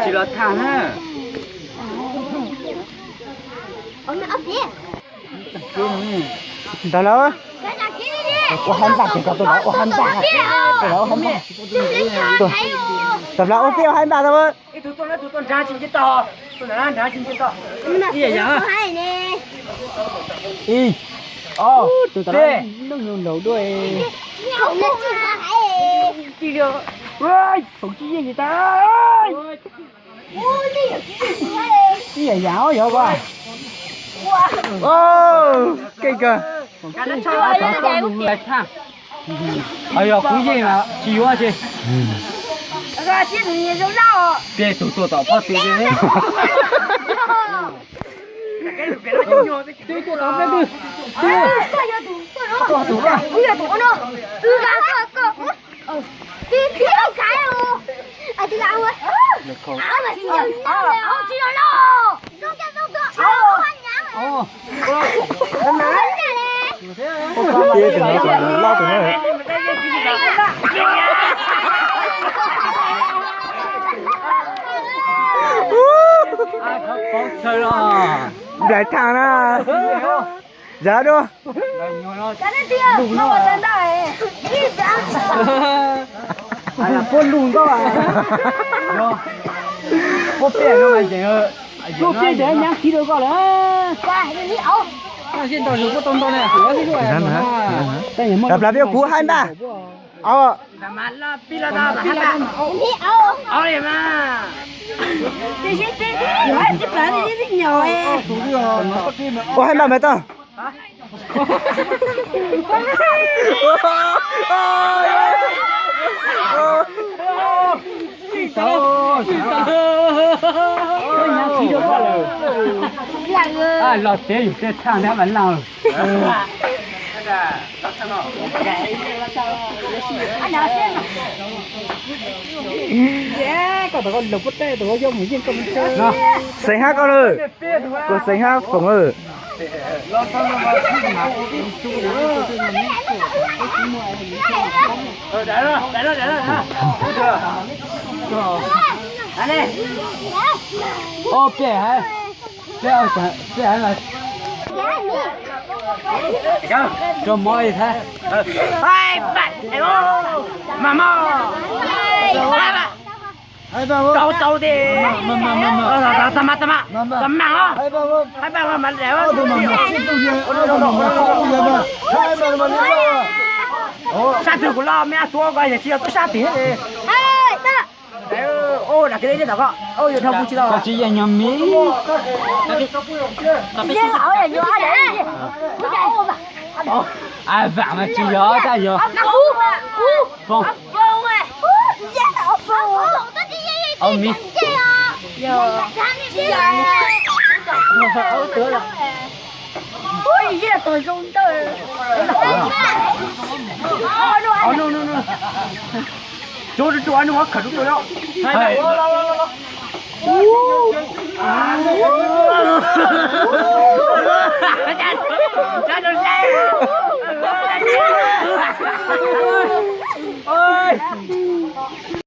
Tsis los tham na. Ntawd lawm. Ua haib npaj, tus lawv ua haib npaj, tus lawv ua haib npaj. Tus lawv ua peb ua haib npaj tau. Ib tug tuaj, tus tuaj nrad tsis nce toj, tus nrad tsis nce toj. Ib yam, ib, ob, tus ntawd peb. Hnub nyoog laus dua. Thaum tsis yeej tsis tas. Ib yam yam os yog as. Keej kawg. Yog kuv yeej mas tsis yuav tsi. Peb tug tuaj tom pob tw li. Nplaim thaaj na. Zam dua. Puab lug nkauj. Puab pej no es, puab pej ces nyab khib rau koj lawm. Plas peb kuv haib npaj. Ua haib npaj mas tau. Los tsev yus tej thaaj nrab mas laj. Xeem hab koj lawm, kuv xeem hab Foom lawm. Rau mov li thiab. Rau rau ti. Tag mas, tag mas, tag mas os. Sab twg kuv los me ab tuav ko yog tsis yog tuaj sab tim. Koj tsis yeej nyog mi. Vaam mas tsis yog, tab yog Foom. Au mi. Cuab rau, cuab rau, cuab rau.